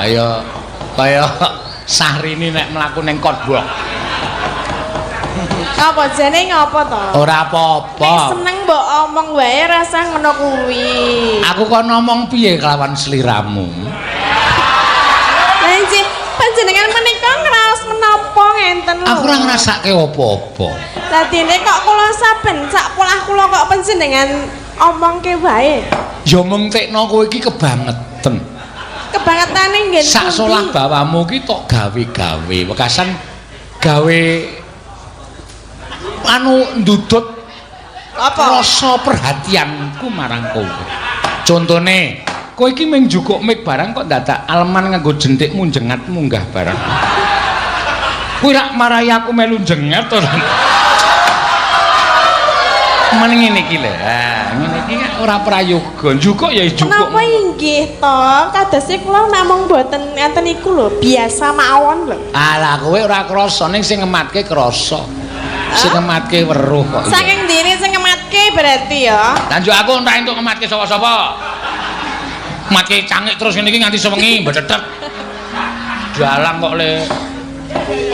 Ya kaya Sahrini nek mlaku ning kotbok. Apa jane ngopo to? Ora apa-apa. Nek seneng mbok omong wae rasa ngono kuwi. Aku kon ngomong piye kelawan sliramu? Lah nggih, panjenengan menika ngraos menapa ngenten lho. Aku ora ngrasake apa-apa. Dadine kok kula saben sak polah kula kok panjenengan omongke wae. Ya mengtekno kowe iki kebangetan. Kebangetane nggen Sak pundi? solah bawamu ki tok gawe-gawe, wekasan gawe anu ndudut Apa? Rasa perhatianku marang kowe. Contone, kowe iki mung njukuk mik barang kok dadak aleman nganggo jentikmu jengat munggah barang. Kuwi rak marai aku melu jengat to. Men ngene iki lho. Ha, ngene iki kan ora prayoga. Njukuk ya njukuk. Kenapa inggih to? Kadose kula namung mboten ngenten iku lho, biasa mawon lho. Alah, kowe ora krasa, ning sing ngematke krasa. Sing ngematke weruh kok. Iya. Saking diri sing ngematke berarti ya. Lah njuk aku ora entuk ngematke sapa-sapa. Ngematke cangik terus ngene iki nganti sewengi mbedhetet. Dalang kok le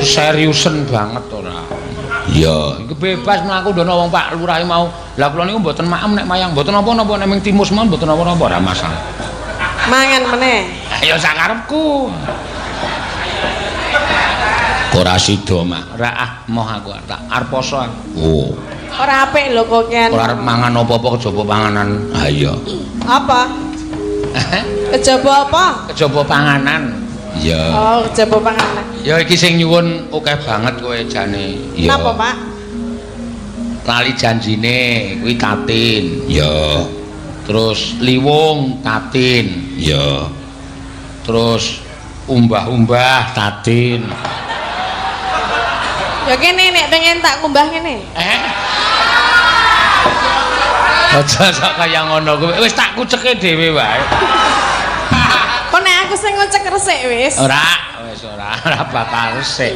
seriusen banget ora. Iya, iki bebas mlaku ndono wong Pak Lurah mau. Lah kula niku mboten maem nek mayang, mboten napa-napa nek ming timus mawon mboten napa-napa ora masalah. Mangan meneh. Ya sakarepku. Ora sida, Mak. Ora ah, moh aku tak arep poso aku. Oh. Ora apik lho kokean. Ora arep mangan apa-apa kejaba panganan. Ha iya. Apa? Kejaba apa? Kejaba panganan. Iya. Oh, kejaba panganan. Ya iki sing nyuwun akeh banget kowe jane. Iya. Napa, Pak? Lali janjine kuwi Tatin. Iya. Terus Liwung Tatin. Iya. Terus umbah-umbah Tatin. Ya kene nek pengen tak kumbah ngene. Eh? Aja sak kaya ngono kuwi. Wis tak kuceke dhewe wae. Kok nek aku sing ngucek resik wis. Ora, wis ora, ora bakal resik.